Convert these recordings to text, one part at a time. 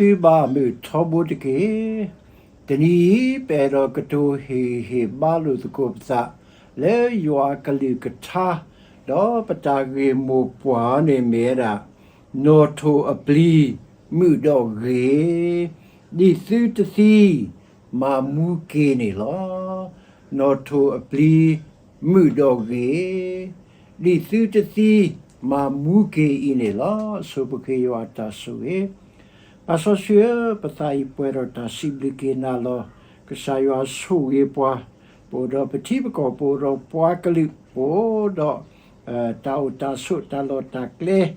သုဘၣ်မုာ်ထီဘိတက့ၢ်. တနံၤအံၤ ပအဲၣ်ဒိးကတိၤဟ့ၣ်ဂံၢ်ဟ့ၣ်ဘါလိာ်သကိးပသး လၢယွၤအကလုၢ်ကထါ, ဒီးပတၢ်ဂ့ၢ်မိၢ်ပှၢ်န့ၣ်မ့ၢ်ဝဲဒၣ် နီၣ်ထိၣ်အပျံၤ မုာ်ဒီးဂ့ၤ, ဒ်သုတသံ မၤမူက့ၤန့ၣ်လီၤ. နီၣ်ထိၣ်အပျံၤ မုာ်ဒီးဂ့ၤ, ဒ်သုတသံ မၤမူက့ၤအံၤန့ၣ်လီၤ. ဆိပဃ့ယွၤအတၢ်ဆိၣ်ဂ့ၤ ပၢ်စီဆှံဧၢ, ပသးအံၤပှဲၤဒီးတၢ်စံးဘျုးက့ၤနၤလီၤ. ကစၢ်ယွၤဆိၣ်ဂ့ၤပှၤ, ပအိၣ်ဒီးပထံပကီၢ်, ပအိၣ်ဒီးပှၤကလုာ်, ပအိၣ်ဒီး တၢ်အိၣ်တၢ်ဆိးတၢ်လီၢ်တၢ်ကျဲ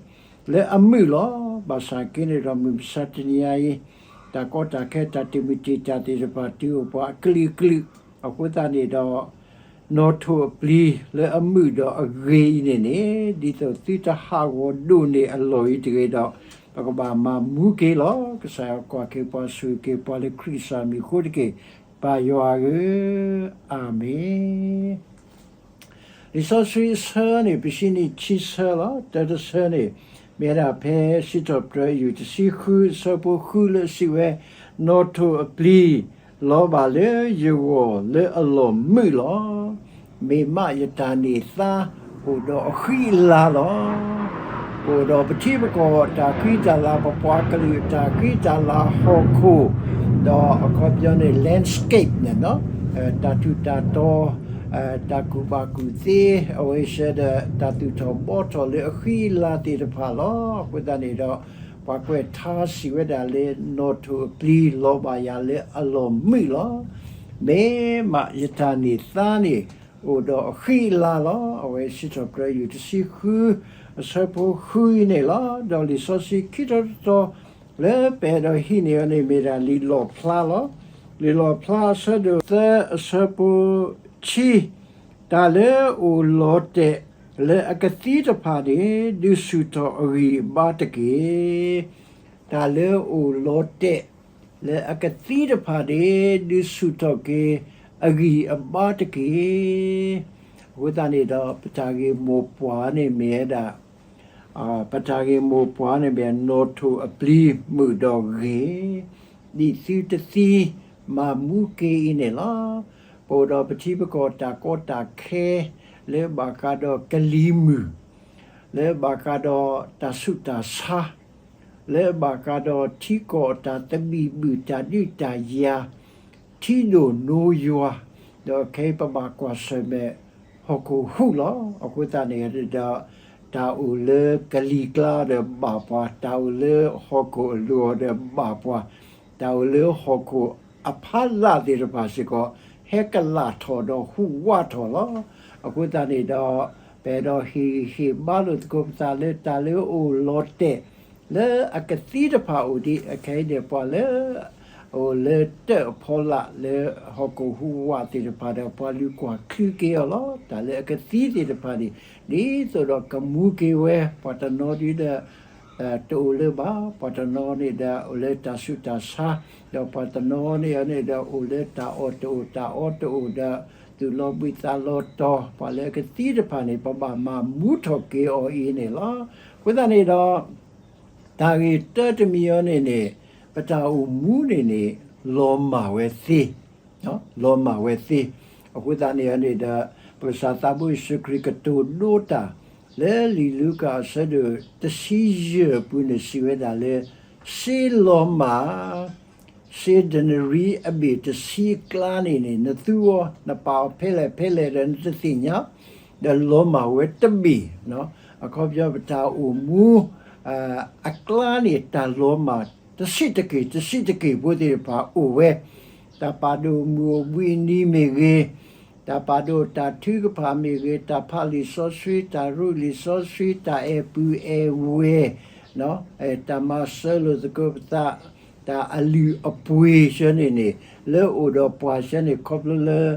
လၢအမုာ်လီၤ. ဘၣ်ဆၣ်က့န့ၣ်ဒီး မုၢ်မဆါတနံၤအံၤ, တၢ်ကီတၢ်ခဲတၢ်တံာ်မုၢ်တံာ်တာ်သ့ၣ်တဖၣ် တုၤအိၣ်ပှၤအကလုာ်ကလုာ်, အဃိသတးန့ၣ်ဒီး နီၣ်ထိၣ်အပျံၤလၢအမုာ်ဒီးအဂ့ၤအံၤန့ၣ်န့ၣ်, ဒ်သိးသုတဟးဂီၤဒိၣ်န့ၢ်အလီၢ်အံၤတဂ့ၤဒီး, ပကဘၣ်မၤမူက့ၤလီၤ. ကစၢ်ယွၤကွၢ်က့ၤပှၤဆိၣ်ဂ့ၤက့ၤပှၤလၢခရံာ်ကစၢ်မံၤအဃိတက့ၢ်. ပၢ်ယွၤဧၢ, အၤမ့ၣ်. လံာ်စီဆှံအဆၢန့ၣ် ပဆံးန့ၢ်ခံဆၢလီၤ. တၢတဆၢန့ၣ် မ့ၢ်ဝဲဒၣ်ဖဲစံးထီၣ်ပတြၢၤယုၢ်တဆံဃုအဆၢဖိဃုလၢအစံးဝဲ, နီၣ်ထိၣ်အပျံၤ လီၤဘၣ်လၢယဂီၢ်လၢအလီၢ်မုာ်လီၤ. မ့ၢ်မးယတၢ်န့ၢ်သါ အိၣ်ဒီးအဃံအလၤလီၤ. ပအိၣ်ဒီးပထံပကီၢ်တၢ်ဃံတၢ်လၤ ပပှၤကလုာ်တၢ်ဃံတၢ်လၤဟီၣ်ခိၣ်, ဒီးအခီပညီန့ၣ် landscape န့ၣ်, တၢ်ထူးတၢ်တီၤ, တၢ်ကူၣ်ဘၣ်ကူၣ်သ့, အဝဲစဲဒီး တၢ်သူၣ်ထီၣ်ဘှီထီၣ်လၢအဃံအလၤသ့ၣ်တဖၣ်လီၤ. အဃိသတးန့ၣ်ဒီး ပှၤကွဲးထါစံးဝဲဒၣ်လၢ နီၣ်ထိၣ်အပျံၤလီၤဘၣ်ယၤလၢအလီၢ်မုာ်လီၤ. မ့ၢ်မးယတၢ်န့ၢ်သါန့ၣ် အိၣ်ဒီးအဃံအလၤလီၤ. အဝဲစံးထီၣ်ပတြၢၤယုၢ်တဆံဃု အဆၢဖိဃုအံၤန့ၣ်လီၤ. ဒီးလံာ်စီဆှံခံထီၣ်တတီၤ လၢပအဲၣ်ဒိးဟံးန့ၢ်အီၤန့ၣ် မ့ၢ်ဒၣ်လံာ်လီၣ်ဖျါလီၤ. လံာ်လီၣ်ဖျါအဆၢဒိၣ်သၢအဆၢဖိဆံ, တၢ်လၢအိၣ်လီၤတဲာ်လၢအကသံတဖၣ်န့ၣ် ဒုးဆူၣ်ထီၣ်အဂံၢ်အဘါတက့ၢ်. တၢ်လၢအိၣ်လီၤတဲာ်လၢအကသံတဖၣ်န့ၣ် ဒုးဆူၣ်ထီၣ်က့ၤအဂံၢ်အဘါတက့ၢ်. အဃိသတးန့ၣ်ဒီး ပတၢ်ဂ့ၢ်မိၢ်ပှၢ်န့ၣ်မ့ၢ်ဝဲဒၣ် ပတၢ်ဂ့ၢ်မိၢ်ပှၢ်န့ၣ်မ့ၢ် နီၣ်ထိၣ်အပျံၤ မုာ်ဒီးဂ့ၤ, ဒ်သုတသံ မၤမူက့ၤအံၤန့ၣ်လီၤ. ပအိၣ်ဒီးပထံပကီၢ်တၢ်ကီတၢ်ခဲ လၢဘၣ်ဃးဒီးကလံၤမုၢ်, လၢဘၣ်ဃးဒီးတၢ်ဆူးတၢ်ဆါ, လၢဘၣ်ဃးဒီးထံကီၢ်တၢ်သဘံၣ်ဘုၣ် တၢ်ဒုးတၢ်ယၤ, ထံဒိၣ်နိယွၤ, ဒီးခဲအံၤပဘၣ်ကွၢ်ဆၢၣ်မဲာ် ဟီၣ်ခိၣ်ဟူးလီၤ. အဃိသတးန့ၣ်ဒီး တၢ်အိၣ်လၢကလံၤကျါဒီးဘၣ်ပှၤ, တၢ်အိၣ်လၢဟီၣ်ခိၣ်အလိၤဒီးဘၣ်ပှၤ, တၢ်အိၣ်လၢဟီၣ်ခိၣ်အဖီလာ်သ့ၣ်တဖၣ်စ့ၢ်ကီး ဟဲကလးထီၣ်ဒီးဟူးဝးထီၣ်လီၤ. အဃိသတးန့ၣ်ဒီး ပအဲၣ်ဒိးဟ့ၣ်ဂံၢ်ဟ့ၣ်ဘါလိာ်သကိးပသးလၢတၢ်လၢအအိၣ်လီၤတဲာ် လၢအကသံတဖၣ်အိၣ်ဒံး အခဲအံၤန့ၣ် ပှၤလၢ အိၣ်လၢတၢ်အဖီလာ်လၢဟီၣ်ခိၣ်ဟူးဝးသ့ၣ်တဖၣ်ဒီး ပှၤလူၤကွၢ်ချုးက့ၤအီၤလီၤ. တၢ်လၢအကသံသ့ၣ်တဖၣ်န့ၣ် ဒ်သိးဒီးကမူက့ၤဝဲ ပှၤတနီၤဒ်ဒီး တအိၣ်လၢၤဘၣ်, ပှၤတနီၤန့ၣ်ဒီး အိၣ်လၢတၢ်ဆူးတၢ်ဆါ, ဒီးပှၤတနီၤန့ၣ်န့ၣ်ဒီး အိၣ်လၢတၢ်အီၣ်တအိၣ် တၢ်အီတအိၣ်ဒီး သူၣ်လီၤဘှံးသးလီၤတီၤ, ပှၤလၢအကသံတဖၣ်န့ၣ် ပဘၣ်မၤမူထီၣ်က့ၤအီၤအံၤန့ၣ်လီၤ. အဃိသတးန့ၣ်ဒီး တၢ်ဂ့ၢ်တၢတမံၤအံၤန့ၣ်န့ၣ် ပတၢ်အိၣ်မူန့ၣ်န့ၣ် လီၤမၢ်ဝဲသ့, လီၤမၢ်ဝဲသ့. အဃိသတးန့ၣ်န့ၣ်ဒီး ပကစၢ်သးဘိယ့ၣ်ၡူးခရံာ်ကတိၤဒိတၢ် လၢလံာ်လူၤကၣ်အဆၢဒိၣ်တဆံယဲၢ်အပူၤန့ၣ် စံးဝဲဒၣ်လၢ စ့လီၤမၢ် စ့ဒနရံအဘ့ၣ်တဆံအကျါန့ၣ်န့ၣ် နသူအီၤ နပာ်အီၤဖဲလဲၣ်ဖဲလဲၣ်ဒီးနတသ့ၣ်ညါ, ဒီးလီၤမၢ်ဝဲတဘ့ၣ်, အခီပညီပတၢ်အိၣ်မူ အကျါန့ၣ် တၢ်လီၤမၢ်တဆံးတက့ၢ် တဆံးတက့ၢ်ဖိသ့ၣ်တဖၣ်အိၣ်ဝဲ, တၢ်ပာ်ဒိၣ်မုၢ်အိၣ်ဘှံးနံၤမ့ၢ်ဂ့ၤ, တၢ်ပာ်ဒိၣ်တၢ်ထုကဖၣ်မ့ၢ်ဂ့ၤ, တၢ်ဖးလံာ်စီဆှံ, တၢ်ရူးလံာ်စီဆှံ, တၢ်အဲၣ်ပုၢ်အဲၣ်ဝဲၢ် တၢ်မၤစၢၤလိာ်သကိးပသး, တၢ်အလုၢ်အပှ့ၤဆၢန့ၣ်န့ၣ် လၢအိၣ်ဒီးပှၤဆၢန့ၣ် ခီဖျိလၢ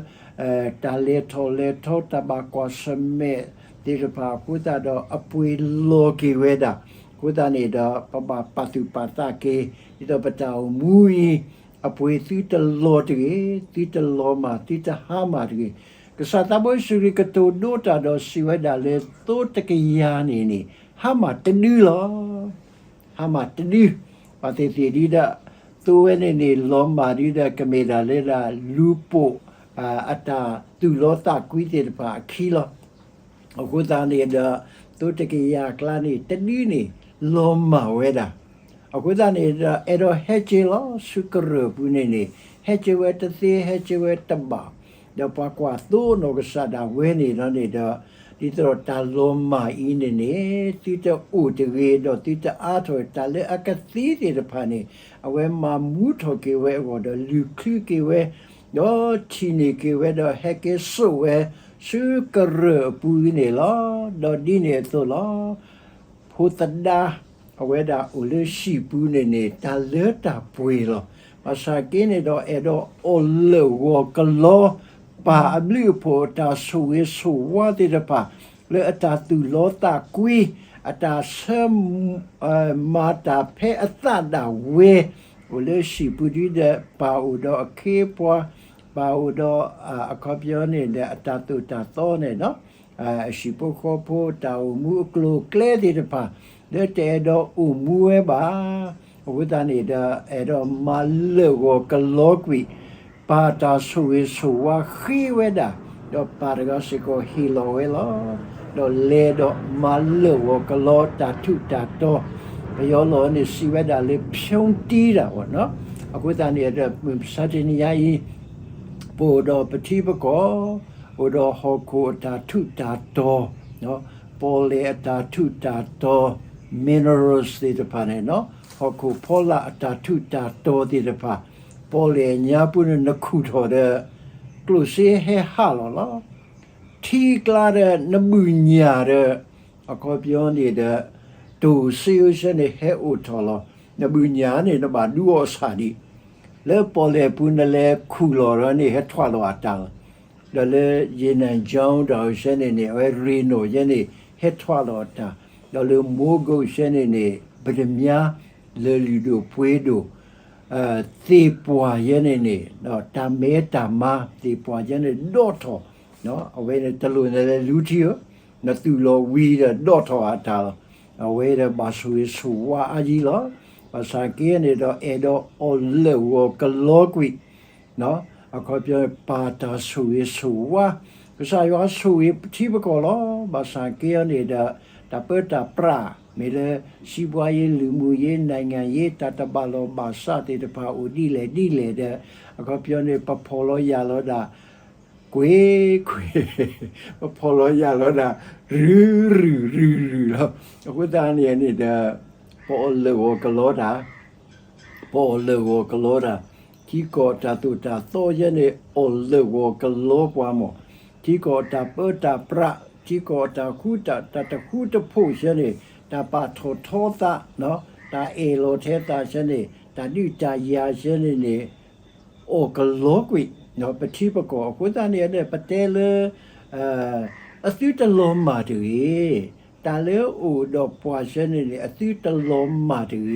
တၢ်လဲၤထီၣ်လဲၤထီ တၢ်ဘၣ်ကွၢ်ဆၢၣ်မဲာ်သ့ၣ်တဖၣ်အဃိသတးဒီး အပှ့ၤလီၤက့ၤဝဲဒၣ်. အဃိသတးန့ၣ်ဒီး ပဘၣ်ပာ်သူၣ်ပာ်သးက့ၤ ဒ်သိးပတၢ်အိၣ်မူအံၤ အပှ့ၤသုတလီၤတဂ့ၤ, သုတလီၤမၢ် သုတဟါမၢ်တဂ့ၤ. ကစၢ်သးဘိယ့ၣ်ၡူးခရံာ်ကတိၤဒိတၢ်ဒီးစံးဝဲဒၣ်လၢ သိတကယၤန့ၣ်န့ၣ် ဟါမၢ်တဒုလီၤ. ဟါမၢ်တဒု, ပှၤသ့ၣ်သ့ၣ်ဒ်ဒီး သိဝဲန့ၣ်န့ၣ် လီၤမၢ်ဒ်ဒီး ကမ့ၢ်ဒၣ်လၢဒၣ် လူၤပိာ် အတၢ်သူၣ်လီသးကွံသ့ၣ်တဖၣ်အခံလီၤ. အဃိသတးန့ၣ်ဒီး သိတကယၤအကျါန့ၣ် တဒုန့ၣ် လီၤမၢ်ဝဲဒၣ်. အဃိသတးန့ၣ်ဒီး အဲၣ်ဒိးဟဲက့ၤလီၤဆူကရၢၢ်ပူၤန့ၣ်န့ၣ် ဟဲက့ၤဝဲတသ့ ဟဲက့ၤဝဲတဘၣ်, ဒီးပှၤကွၢ်သိနီၢ်ကစၢ်ဒၣ်ဝဲန့ၣ်ဒီးန့ၣ်ဒီး ဒ်သိးဒီးတၢ်လီၤမၢ်အံၤန့ၣ်န့ၣ် သုတအိၣ်တဂ့ၤ ဒီးသုတအါထီၣ် တၢ်လၢအကသ့သ့ၣ်တဖၣ်န့ၣ် အဝဲမၤမူထီၣ်က့ၤဝဲအဂီၢ်ဒီး လုၢ်ချုးက့ၤဝဲ ဒီးထံၣ်န့ၢ်က့ၤဝဲဒီး ဟဲက့ၤစိာ်ဝဲ ဆူကရၢၢ်အပူၤန့ၣ်လီၤ. ဒီးဒ်န့ၣ်အသိးလီၤ. ဖိသဒါ အဝဲဒၣ်အိၣ်လၢဟံၣ်ပူၤန့ၣ်န့ၣ် တၢ်လၢတၢ်ပှဲၤလီၤ. ဘၣ်ဆၣ်က့န့ၣ်ဒီး အဲၣ်ဒိးအီၣ်လၢာ်ဂီၤကလီ ပၢ်အဘျုးအဖှိၣ်အတၢ်ဆိၣ်ဂ့ၤဆိၣ်ဝါသ့ၣ်တဖၣ် လၢအတၢ်သူၣ်လီသးကွံ အတၢ်ဆၢ မၤတၢ်ဖဲအသးဒၣ်ဝဲ အိၣ်လၢဟံၣ်ပူၤဒ်ဒီး ပၢ်အိၣ်ဒီးအခ့အပှၤ ပၢ်အိၣ်ဒီး အခီပညီန့ၣ်ဒီး အတၢ်သိၣ်တၢ်သီန့ၣ် အဟံၣ်ဖိဃီဖိ တၢ်အိၣ်မူအကျိၤအကျဲသ့ၣ်တဖၣ် လၢတအဲၣ်ဒိးအိၣ်မူဝဲဘၣ်. အဃိသတးန့ၣ်ဒီး အဲၣ်ဒိးမၤလၢာ်ဂီၤကလီကွံာ် ပၢ်တၢ်ဆိၣ်ဂ့ၤဆိၣ်ဝါဃ့ဝဲဒၣ်, ဒီးပၢ်တဂၤစ့ၢ်ကီးဟ့ၣ်လီၤဝဲလီၤ. ဒီးလဲၤဒီးမၤလၢာ်ဂီၤကလီတၢ်ထူးတၢ်တီၤ, ပယီၤလီၤန့ၣ်စံးဝဲဒၣ်လၢ ဖျိတံတာ် ပေါ့နော်. အဃိသတးန့ၣ်ဒီး မုၢ်မဆါတနံၤညါအံၤ ပအိၣ်ဒီးပထံပကီၢ်, အိၣ်ဒီးဟီၣ်ခိၣ်အတၢ်ထူးတၢ်တီၤ, ပီၣ်လဲၣ်အတၢ်ထူးတၢ်တီၤ, minerals သ့ၣ်တဖၣ်န့ၣ်, ဟီၣ်ခိၣ်ဖီလာ်အတၢ်ထူးတၢ်တီၤသ့ၣ်တဖၣ်, ပီၣ်လဲၣ်အညါပူၤန့ၣ် နခူၣ်ထီၣ်ဒီး ကျိၣ်စ့ဟဲဟးလီၤလီၤ. ထံကျါဒီးနဘုၣ်ညၣ်ဒီး အခီပညီန့ၣ်ဒီး တိၢ်စ့ဧိၤဆၢန့ၣ် ဟဲအိၣ်ထီၣ်လီၤ. နဘုၣ်ညၣ်န့ၣ် နဘၣ်ဒူအီၣ်ဆၣ်ဒံး, လၢပီၣ်လဲၣ်ပူၤနလဲၤခူၣ်လီၤဒီးန့ၣ် ဟဲထွးလီၤအတၢ်လီၤ. ဒီးလၢ ယ့ၣ်နၣ်ကၠီဒီးဆၢန့ၣ်န့ၣ် အဝဲရ့ၣ်နီၣ်ယဲန့ၣ် ဟဲထွးလီၤအတၢ်, ဒီးလၢမိၢ်ကိၣ်ဆၢန့ၣ်န့ၣ် ပတမြါ လၢာ်လုၢ်ဒိၣ်ပှ့ၤဒိၣ် သ့ၣ်ပှၢ်ယဲန့ၣ်န့ၣ် တၢ်မဲတၢ်မါ သ့ၣ်ပှၢ်ယဲန့ၣ် ဒီးထီၣ်, အဝဲန့ၣ်တလိၣ်နလဲၤလူထံဧိၤ, နသူၣ်လီၤဝံၤဒီးဒီးထီၣ်အတၢ်လီၤ. အဝဲဒီးဘၣ်ဆိၣ်ဂ့ၤဆိၣ်ဝါအါယံၤလီၤ. ဘၣ်ဆၣ်က့န့ၣ်ဒီး အဲၣ်ဒိးအီၣ်လၢာ်ဂီၤကလီကွံာ် အခီပညီ ပၢ်တၢ်ဆိၣ်ဂ့ၤဆိၣ်ဝါ, ကစၢ်ယွၤဆိၣ်ဂ့ၤပထံပကီၢ်လီၤ. ဘၣ်ဆၣ်က့အီၤန့ၣ်ဒီး တၢ်ပၢတၢ်ပြး မ့ၢ်လၢ စီးပွားရေး လူမှုရေး နိုင်ငံရေး တၢ်တဘၣ်လီၢ်ဘၣ်စးသ့ၣ်တဖၣ်အိၣ်ဒ်လဲၣ်ဒ်လဲၣ်ဒီး အခီပညီန့ၣ် ပဖီၣ်လီၤယာ်လီၤဒၣ် ကွ့ၢ်ကွ့ၢ်, ပဖီၣ်လီၤယာ်လီၤဒၣ် ရုၢ်ရုၢ်ရုၢ်ရုၢ်လီၤ. အဃိသတးန့ၣ်န့ၣ်ဒီး ပအီၣ်လၢာ်ဂီၤကလီတၢ် ပအီၣ်လၢာ်ဂီၤကလီတၢ်, ထံကီၢ်တၢ်သိၣ်တၢ်သီယဲန့ၣ် အီၣ်လၢာ်ဂီၤကလီပှၤမး, ထံကီၢ်တၢ်ပၢတၢ်ပြး, ထံကီၢ်တၢ်ဃူတၢ် တၢ်တဃူတဖိးယဲန့ၣ် တၢ်ပာ်ထီၣ်ထီသး, တၢ်အဲၣ်လီၤထဲသးယဲန့ၣ် တၢ်ဒုးတၢ်ယၤယဲန့ၣ်န့ၣ် အီၣ်ကလီကွံာ် ပထံပကီၢ်. အဃိသတးန့ၣ်န့ၣ် ပတဲလၢ အသုတလီၤမၢ်တဂ့ၤ. တၢ်လၢအအိၣ်ဒီးပှၤဆၢန့ၣ်န့ၣ် အသုတလီၤမၢ်တဂ့ၤ.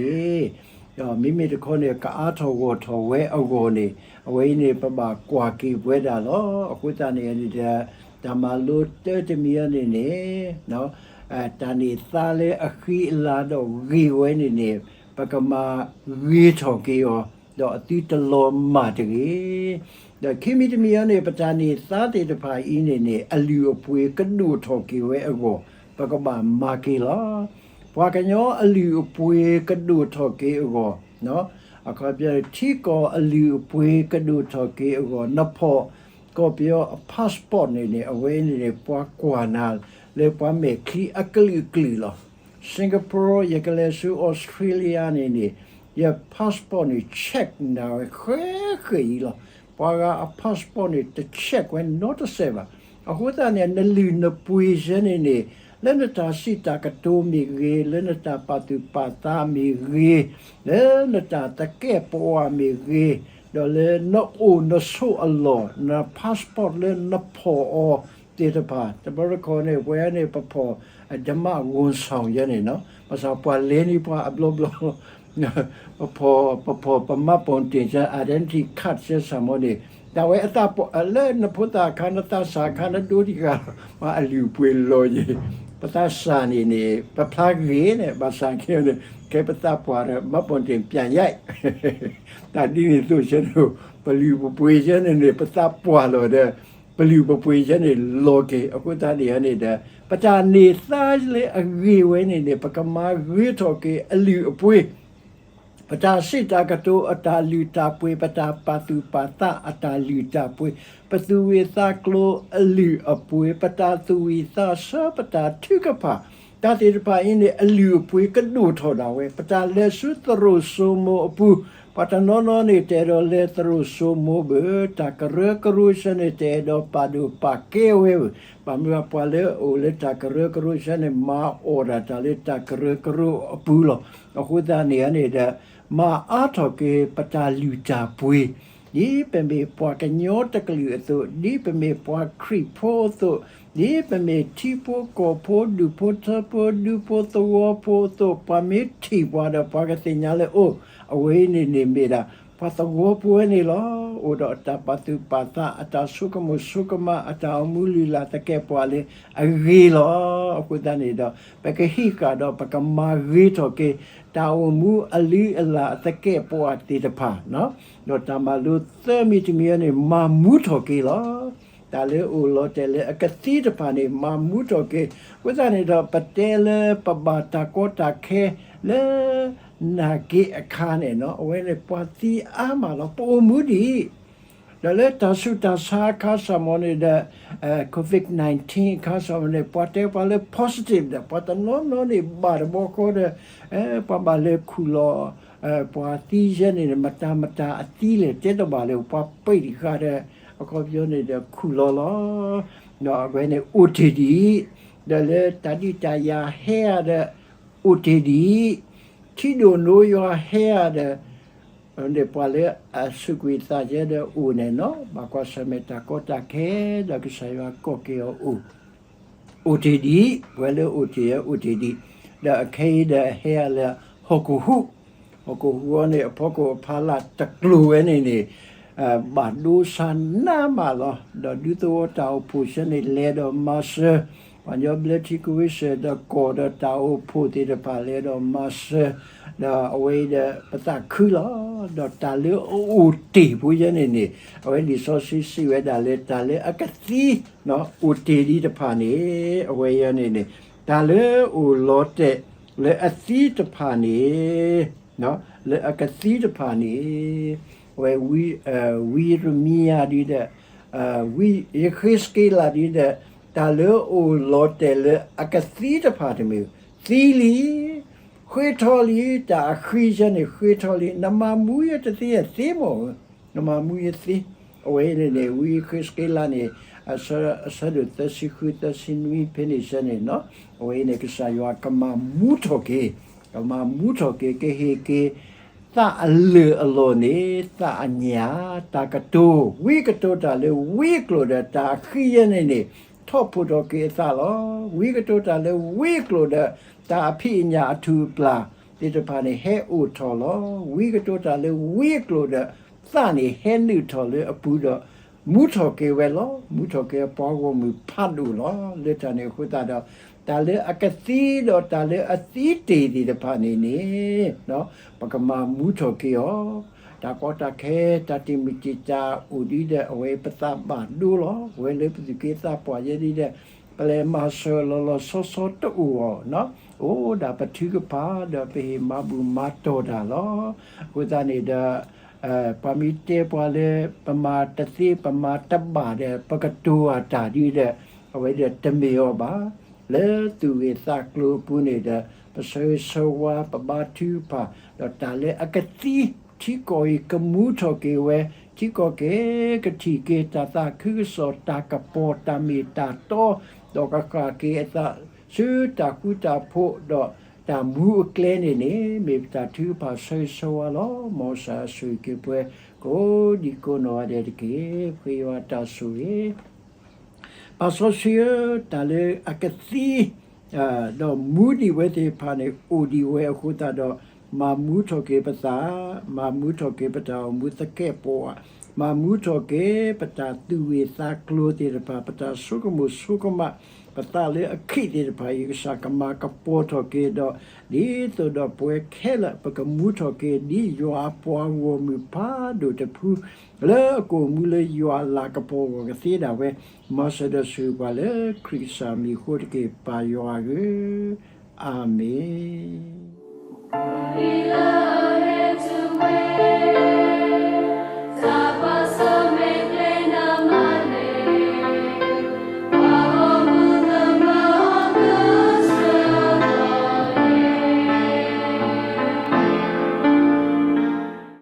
ဒီးမ့မ့ၢ်တခီန့ၣ် ကအါထီၣ်ဂီၢ်ထီၣ်ဝဲအဂီၢ်န့ၣ် အဝဲအံၤန့ၣ် ပဘၣ်ကွၢ်က့ၤပဝဲဒၣ်လီၤ. အဃိသတးန့ၣ်န့ၣ်ဒီး တၢ်မၤလိတၢတမံၤအံၤန့ၣ်န့ၣ် တၢ်န့ၢ်သါလၢအဃံအလၤဒီးဂ့ၤဝဲန့ၣ်န့ၣ် ပကမၤဂ့ၤထီၣ်က့ၤအီၤ ဒီးအသုတလီၤမၢ်တဂ့ၤ. ဒီးခံမံၤတမံၤအံၤန့ၣ် ပတၢ်န့ၢ်သါသ့ၣ်တဖၣ်အံၤန့ၣ်န့ၣ် အလုၢ်အပှ့ၤကဒိၣ်ထီၣ်က့ၤဝဲအဂီၢ် ပကဘၣ်မၤက့ၤလီၤ. ပှၤကညီအလုၢ်အပှ့ၤကဒိၣ်ထီၣ်က့ၤအဂီၢ်, အခီပညီ ထံကီၢ်အလုၢ်အပှ့ၤကဒိၣ်ထီၣ်က့ၤအဂီၢ် နဖီၣ် ကီၢ်ပယီၤအ passport န့ၣ်န့ၣ် အဝဲန့ၣ်န့ၣ် ပှၤကွၢ်နၤ လၢပှၤမဲာ်ချံအကလုာ်ကလုာ်လီၤ. Singapore ယကလဲၤဆူ Australia န့ၣ်န့ၣ် ယ passport န့ၣ် check နၤဝဲဃဲဃဲအံၤလီၤ. ပှၤဂၤအ passport န့ၣ် တ check ဝဲနီတစဲးဘၣ်. အဃိသတးန့ၣ် နလုၢ်နပှ့ၤဆၢန့ၣ်န့ၣ် လၢနတၢ်စံးတၢ်ကတိၤမ့ၢ်ဂ့ၤ, လၢနတၢ်ပာ်သူၣ်ပာ်သးမ့ၢ်ဂ့ၤ, လၢနတၢ်သကဲာ်ပဝးမ့ၢ်ဂ့ၤ, ဒီးလၢနအိၣ်နဆိးအလီၢ် န passport လၢနဖီၣ်အီၤသ့ၣ်တဖၣ် တဘျီတခီၣ်န့ၣ် ပဝဲန့ၣ် ပဖီၣ် ဓာတ်မှတ် ဝန်ဆောင် ယဲန့ၣ်နီၤ, ဘၣ်ဆၣ်ပှၤလဲၤန့ၢ်ပှၤအဘျီဘျီ ပဖီၣ် ပဖီၣ်ပ မှတ်ပုံတင် ဆၢ identity card ဆၢ ဆၣ်မီန့ၣ် တၢ်ဝဲအသးပှၢ်လၢနဖိသၣ်ခါ နသးစၢ်ခါ နဒိတံၢ်ဃာ် ပှၤအလုၢ်အပှ့ၤလီၤယံၤ ပသးစၢ်န့ၣ်န့ၣ် ပဖျါဂ့ၤန့ၣ် ဘၣ်ဆၣ်က့န့ၣ် ကဲပသးပှၢ်ဒီး မှတ်ပုံတင်ပြန်ရိုက် တၢ်ဒ်န့ၣ်အသိးဆၢန့ၣ် ပလုၢ်ပပှ့ၤဆၢန့ၣ်န့ၣ် ပသးပှၢ်လီၤဒီး ပလုၢ်ပပှ့ၤဆၢန့ၣ်လီၤက့ၤ အဃိသတးန့ၣ်န့ၣ်ဒီး ပတၢ်န့ၢ်သါလၢအဂ့ၤဝဲန့ၣ်န့ၣ် ပကမၤဂ့ၤထီၣ်က့ၤအလုၢ်အပှ့ၤ ပတၢ်စံးတၢ်ကတိၤအတၢ်လုၢ်တၢ်ပှ့ၤ, ပတၢ်ပာ်သူၣ်ပာ်သးအတၢ်လုၢ်တၢ်ပှ့ၤ, ပသူၣ်ဝံၣ်သးကျိၤအလုၢ်အပှ့ၤ, ပတၢ်သူၣ်ဝံၣ်သးဆၢ ပတၢ်ထုကဖၣ်, တၢ်သ့ၣ်တဖၣ်အံၤန့ၣ် အလုၢ်အပှ့ၤကဒိၣ်ထီၣ်ဒၣ်ဝဲ, ပတၢ်လဲၤဆူသရိာ်စိမိၤအပူၤ, ပှၤတနီၤနီၤန့ၣ် တအဲၣ်ဒိးလဲၤသရိာ်စိမိၤဘၣ်, တၢ်ကရၢကရိဆၢန့ၣ် တအဲၣ်ဒိးပာ်ဒိၣ်ပာ်ကဲဝဲဘၣ်, ဘၣ်မနုၤပှၤလၢအအိၣ်လၢတၢ်ကရၢကရိဆၢန့ၣ် မၤအီၣ်ဒၣ်တၢ်လၢတၢ်ကရၢကရိအပူၤလီၤ. အဃိသတးန့ၣ်န့ၣ်ဒီး မၤအါထီၣ်က့ၤပတၢ်လုၢ်တၢ်ပှ့ၤ, ဒ်ပမ့ၢ်ပှၤကညီတကလုာ်အသိး, ဒ်ပမ့ၢ်ပှၤခရံာ်ဖိအသိး, ဒ်ပမ့ၢ်ထံဖိကီၢ်ဖိ ဒူၣ်ဖိထၢဖိ ဒူဖိသဝီဖိအသိး, ပှၤမ့ၢ်ထံၣ်ပှၤဒီး ပှၤကသ့ၣ်ညါလၢအိၣ်, အဝဲအံၤန့ၣ်န့ၣ်မ့ၢ်ဒၣ် ပှၤသဝီဖိဝဲန့ၣ်လီၤ. အိၣ်ဒီးအတၢ်ပာ်သူၣ်ပာ်သး အတၢ်ဆိကမိၣ်ဆိကမး အတၢ်အိၣ်မူလုၢ်လၢ်သကဲးပဝးလၢအဂ့ၤလီၤ. အဃိသတးန့ၣ်ဒီး ပကဟံးဃာ်ဒီးပကမၤဂ့ၤထီၣ်က့ၤ တၢ်အိၣ်မူအလုၢ်အလၢ်အသကဲးပဝးသ့ၣ်တဖၣ်, ဒီးတၢ်မၤလိသၢမံၤတမံၤအံၤန့ၣ် မၤမူထီၣ်က့ၤလီၤ. တၢ်လၢအိၣ်လီၤတဲာ်လၢအကသံတဖၣ်န့ၣ် မၤမူထီၣ်က့ၤ, အဃိသတးန့ၣ်ဒီး ပတဲလၢပဘၣ်တၢ်ကီတၢ်ခဲလၢ နာ်က့အခါန့ၣ် အဝဲန့ၣ်ပှၤသံအါမးလီၤ. ပအိၣ်မူဒံး, ဒီးလၢတၢ်ဆူးတၢ်ဆါအခါစ့ၢ်မ့ၢ်န့ၣ်ဒီး COVID nineteen အခါစ့ၢ်မ့ၢ်န့ၣ် ပှၤတဲပှၤလၢ positive ဒီး ပှၤတနီၤနီၤန့ၣ် ဘၣ်တဘျီဃီဒီး ပှၤဘၣ်လဲၤခူၣ်လီၤ ပှၤသံယဲန့ၣ် မတၤမတၤအသံလဲၣ် တဲတဘၣ်လၢၤ ပှၤပှ့ၤတဃာ်ဒီး အခီပညီန့ၣ်ဒီးခူၣ်လီၤလီၤ. ဒီးအဝဲန့ၣ်အိၣ်တ့ၢ်ဒံး, ဒီးလၢတၢ်ဒုးတၢ်ယၤဟဲဧါဒီး အိၣ်တ့ၢ်ဒံး, ထံဒိၣ်နိယွၤဟဲဧါဒီး န့ၣ်ပှၤလၢအစူးကွံာ်သးယဲဒီးအိၣ်န့ၣ်နီၤ, ဘၣ်ကွၢ်ဆၢၣ်မဲာ်တၢ်ကီတၢ်ခဲ ဒီးကစၢ်ယွၤကိးက့ၤအီၤအိၣ်, အိၣ်တ့ၢ်ဒံး, ပှၤလၢအိၣ်တ့ၢ်ယဲအိၣ်တ့ၢ်ဒံး, ဒီးအခဲအံၤဒီးဟဲဧါလၢဟီၣ်ခိၣ်ဟူး, ဟီၣ်ခိၣ်ဟူးအံၤန့ၣ် အဖီခိၣ်အဖီလာ်တကျိၤဝဲန့ၣ်န့ၣ် ဘၣ်ဒိဆါနးမးလီၤ. ဒီးဒူသဝီတၢ်အိၣ်ဖှိၣ်ဆၢန့ၣ် လဲၤဒီးမၤစၢၤ, ပှၤကညီဘျၢထံခဝ့ၡၢၣ်ဒီးကီၢ်ဒီးတၢ်အိၣ်ဖှိၣ်သ့ၣ်တဖၣ်လဲၤဒီးမၤစၢၤ, ဒီးအဝဲအံၤဒီးပသးခုလီၤ. ဒီးတၢ်လၢအအိၣ်တ့ၢ်ဖိယဲန့ၣ်န့ၣ် အဝဲလံာ်စီဆှံစံးဝဲဒၣ်လၢတၢ်လၢအကသံ အိၣ်တ့ၢ်ဒံးတဖၣ်န့ၣ် အဝဲအံၤန့ၣ်န့ၣ် တၢ်လၢအအိၣ်လီၤတဲာ်လၢအသံတဖၣ်န့ၣ် လၢအကသံတဖၣ်န့ၣ် အဝဲ ဝံယံးရမံယၤဒ်ဒီး ဝံယဃ့းစက့လးဒ်ဒီး တၢ်လၢအအိၣ်လီၤတဲာ်လၢအကသံတဖၣ်တမ့ၢ် သံလံ, ဃ့ထီလံ, တၢ်အဃံယဲန့ၣ် ဃ့ထီလံ, နမၤမူယဲတသ့ဧါ သ့မ့ၢ်ဧါ, နမၤမူယသ့, အဝဲအံၤန့ၣ်န့ၣ် ဝံယဃ့းစက့လးန့ၣ် အဆၢဒိၣ်သၢဆံဃု သၢဆံနွံဖဲန့ၣ်ဆၢန့ၣ်နီၤ, အဝဲအံၤန့ၣ် ကစၢ်ယွၤကမၤမူထီၣ်က့ၤ, ကမၤမူထီၣ်က့ၤ ကဟ့ၣ်က့ၤ သးအလၢာ်အလီၢ်န့ၣ် သးအညၣ် တၢ်ကတိၤ, ဝံကတိၤတၢ်လၢဝံအကျိာ်ဒီး တၢ်အဃံယဲန့ၣ်န့ၣ် ထီၣ်ဖှိၣ်ထီၣ်က့ၤအသးလီၤ. ဝံကတိၤတၢ်လၢဝံအကျိာ်ဒီး တၢ်အဖံးအညၣ်အထူၣ်အပျၢ်သ့ၣ်တဖၣ်န့ၣ် ဟဲအိၣ်ထီၣ်လီၤ. ဝံကတိၤတၢ်လၢဝံအကျိာ်ဒီး သးန့ၣ်ဟဲနုာ်ထီၣ်လၢအပူၤဒီး မူထီၣ်က့ၤဝဲလီၤ. မူထီၣ်က့ၤပှၤဂီၢ်မုၢ်ဖးဒိၣ်လီၤ. လၢတၢ်န့ၣ်အဃိသတးဒီး တၢ်လၢအကသံဒီးတၢ်လၢအသံတ့ၢ်သ့ၣ်တဖၣ်န့ၣ်န့ၣ် ပကမၤမူထီၣ်က့ၤအီၤ, တၢ်ကီတၢ်ခဲ တၢ်တံာ်မုၢ်တံာ်တာ်အိၣ်ဒ်ဒီး အဝဲပသးဘၣ်ဒိလီၤ. အဝဲလၢပသူၣ်က့သးပှၢ်ယဲဒ်ဒီး ပလဲၤမၤစၢၤလီၤလီၤဆီဆီတအိၣ်အီၤ, အိၣ်ဒၣ်ပထုကဖၣ်ဒီးပဟ့ၣ်မၤဘူၣ်မၤတီၢ်တၢ်လီၤ. အဃိသတးန့ၣ်ဒီး ပှၤမ့ၢ်တဲပှၤလၢ ပမၤတသ့ ပမၤတဘၣ်ဒီး ပကတိၤအတၢ်ဒ်ဒီး အဝဲဒီးတမ့ၢ်အီၤဘၣ်. လၢသူၣ်ဂ့ၢ်သးကျိၤအပူၤန့ၣ်ဒီး ပဆၢဂ့ၤဆၢဝါ ပဘါထုကဖၣ် ဒီးတၢ်လၢအကသံ ထံကီၢ်အံၤကမူထီၣ်က့ၤဝဲ, ထံကီၢ်က့ၤကထံၣ်က့ၤတၢ်သးခုကစီၣ် တၢ်ကပီၤ တၢ်မ့ၢ်တၢ်တီ, ဒီးကဃၣ်က့ၤအသး ဆူတၢ်ဃူတၢ်ဖိး ဒီးတၢ်မူအကျဲန့ၣ်န့ၣ် မ့ၢ်ပတၢ်ထုကဖၣ်ဆၢဂ့ၤဆၢဝါလီၤ. မ်ကစၢ်ယွၤဆိၣ်ဂ့ၤက့ၤပှၤ ကိးဒံကိးနီၢ်ဂၤဒဲးတက့ၢ်. ဃ့ယွၤတၢ်ဆိၣ်ဂ့ၤ ပၢ်စီဆှံဧၢ, တၢ်လၢအကသံ ဒီးမူဒံးဝဲသ့ၣ်တဖၣ်န့ၣ် အိၣ်ဒံးဝဲအဃိသတးဒီး မၤမူထီၣ်က့ၤပသး, မၤမူထီၣ်က့ၤပတၢ်အိၣ်မူသကဲးပဝး, မၤမူထီၣ်က့ၤပတၢ်သူၣ်ဂ့ၢ်သးကျိၤသ့ၣ်တဖၣ်, ပတၢ်ဆိကမိၣ်ဆိကမး ပသးလၢအခံးသ့ၣ်တဖၣ်အံၤ ကစၢ်ကမၤကပီၤထီၣ်က့ၤဒီး ဒ်သိးဒီးပဝဲခဲလၢာ် ပကမူထီၣ်က့ၤ ဒ်ယွၤအပှၤဂီၢ်မုၢ်ဖးဒိၣ်တဖု လၢအကိၣ်မူလၢယွၤအလၤကပီၤအဂီၢ်ကသ့ဒၣ်ဝဲ, မၤစၢၤဒီးဆိၣ်ဂ့ၤပှၤလၢခရံာ်ကစၢ်မံၤအဃိတက့ၢ် ပၢ်ယွၤဧၢ, အၤမ့ၣ်.